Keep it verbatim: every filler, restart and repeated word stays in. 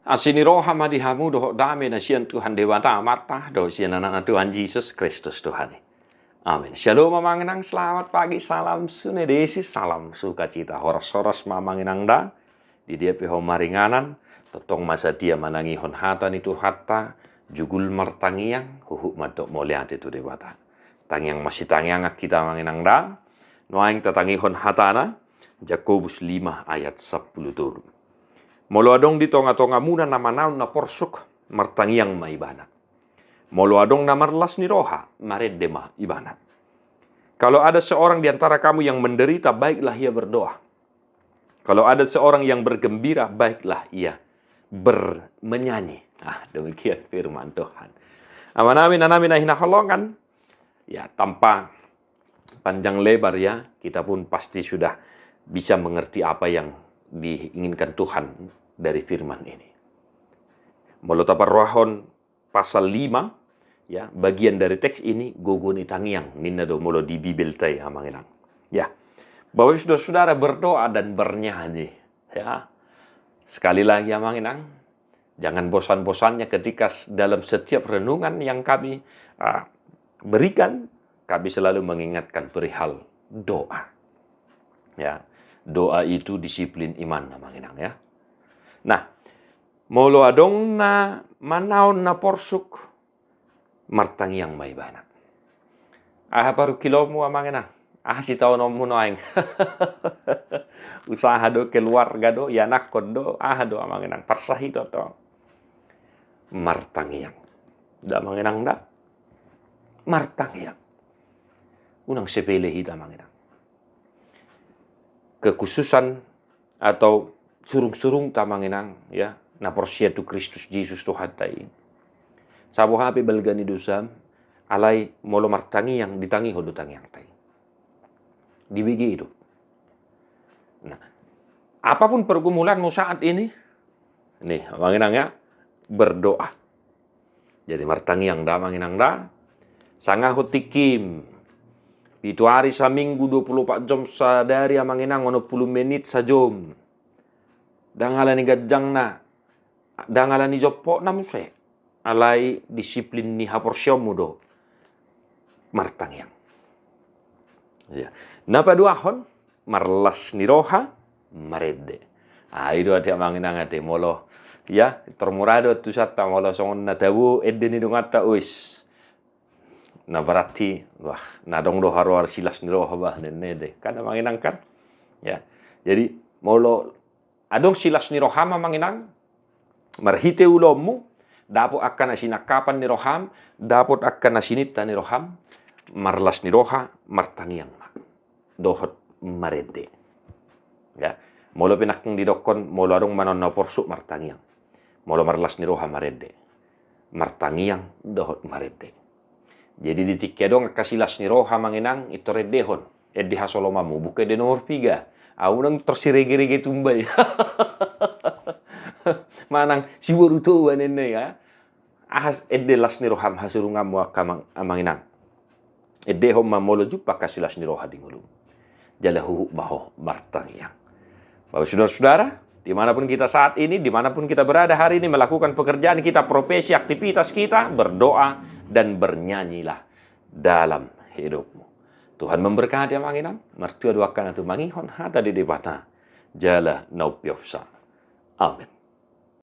Asi ni roha ma di hamu dohot dame na sian Tuhan Debata Amanta dohot sian Anakna Tuhan Jesus Kristus Tuhan i. Amin. Shalom amang inang, selamat pagi, salam sunedesi, salam sukacita, horas-horas ma amang inang da. Di dia pe ho maringanan, tongtong ma satia manangihon hata ni Tuhanta, jugul martangiang, huhut mandok mauliate tu Debata. Tangiang masitangiangan hita amang inang da. Nuaeng tatangihon hatana, Jakobus lima ayat sampulu tolu. Molo adong di tonga-tongamuna na manaon na porsuk, martangiang ma ibana. Molo adong na marlas ni roha, marende ma ibana. Kalau ada seorang di antara kamu yang menderita, baiklah ia berdoa. Kalau ada seorang yang bergembira, baiklah ia ber-, menyanyi. Ah, demikian firman Tuhan. Amanami, inanami na hinaholongan, ya, tanpa panjang lebar ya, kita pun pasti sudah bisa mengerti apa yang diinginkan Tuhan dari firman ini. Molo taparrohahon pasal lima, ya, bagian dari teks ini, gogo ni tangiang, ninna do molo di Bibelta i amang inang. Ya, Bapak Ibu Saudara-saudara, berdoa dan bernyanyi, ya. Sekali lagi amang inang, jangan bosan-bosannya ketika s-, dalam setiap renungan yang kami, ah, berikan, kami selalu mengingatkan perihal doa. Ya, doa itu disiplin iman amang inang ya. Nah, molo adong na manaon na porsuk, martangiang ma ibana. Aha parungkilonmu amang inang? Aha sitaononmu nuaeng? Usaha do, keluarga do, ianakkon do, aha do amang inang? Parsahiton do. Martangiang. Da amang inang da. Martangiang. Unang sepele hita amang inang. Kekhususan atau surung-surungta amang inang, ya, na porsea tu Kristus Jesus Tuhanta i. Sabo hape balga ni dosa, alai molo martangiang, ditangihon do tangiangta i. Dibege do. Nah, apapun pergumulanmu saat ini, nih, amang inang ya, berdoa. Jadi martangiang da amang inang da. Sangahon tingkim. Pitu ari saminggu, dua puluh empat jom sadari amang inang, onom pulu menit sajom. Ndang ala ni ganjangna, ndang ala ni jompokna muse. Alai disiplin ni haporseaonmu do martangiang. Ya. Na paduahon, marlas ni roha, marende. Ah, i do ate amang inang ate molo. Ya, tor mura do tu santa molo songon na tabo ende ni donganta, uis. Na berarti, wah, na adong do haroa silas ni roha bah, ninna ende. Kan amang inang kan? Ya. Jadi, molo adong silas ni roham amang inang, marhite ulaonmu, dapot angka na sinangkapan ni roham, dapot angka na sininta ni roham, marlas ni roha, martangiang ma. Dohot marende. Ya. Molo pe nangkin didokkon, molo adong manaon na porsuk martangiang. Molo marlas ni roha marende. Martangiang dohot marende. Jadi di tingki adong angka silas ni roha amang inang, i tor endehon. Ende hasolomanmu, buka ende nomor piga. Au nang tor sirege-rege tumba i. Manang siboru toba ninna i ya. Aha ende las ni roham hasurunganmu angka amang, amang inang. Endehon ma molo jumpa angka silas ni roha di ngolum. Jala huhut ma ho martangiang. Bapak saudara-saudara, dimanapun kita saat ini, dimanapun kita berada hari ini, melakukan pekerjaan kita, profesi, aktivitas kita, berdoa dan bernyanyilah dalam hidupmu. Tuhan memberkati amang inang, martua do angka na tumangihon hata ni Debata, jala na umpeopsa. Amin.